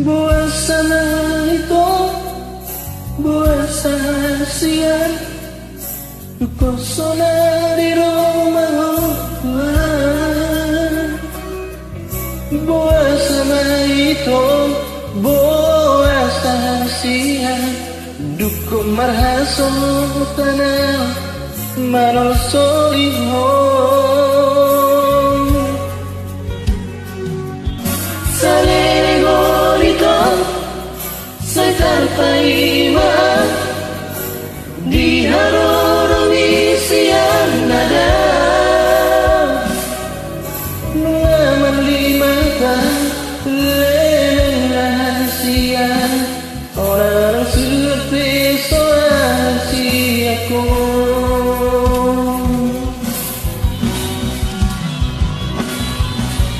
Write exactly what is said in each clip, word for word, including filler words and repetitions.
Boasa ma ito, boasa sian, dungkon sonari ro ma ho Tuhan. Boasa ma ito, boasa sian, dungkon marhasohotan ahu manolsoli ho. Saleleng on ito, sai tarpaima di haroro ni sian na dao. Nunga marlimata leleng na sian, tona nang surat pe so adong sian ho.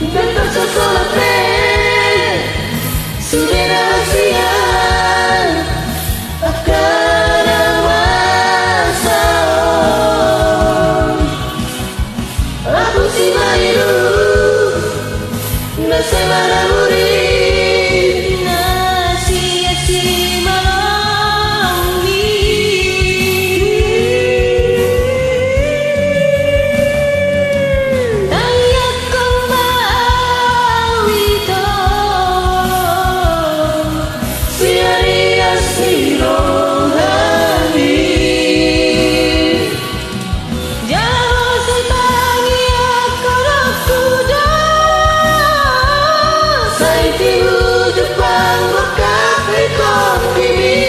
Ndang tarsosolat be sude na sian angka na masa on. Ahu si Mailu na sai maraburi, na sian Simalongi. Tangiangkon ma ahu ito sian ias ni rohami. Jala ho sai tangiangkon ahu do, sai tibu jumpang mangkapeikon dimi.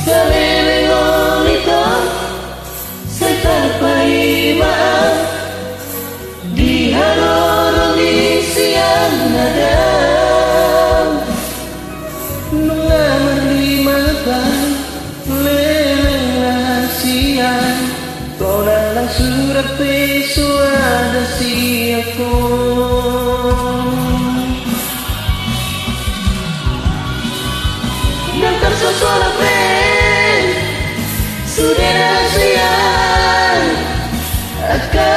Saleleng on ito, sai tarpaima di haroro ni sian na dao. Nunga marlimata leleng na sian, tona nang surat pe so adong sian ho. Ndang tarsosolat be sude na sian angka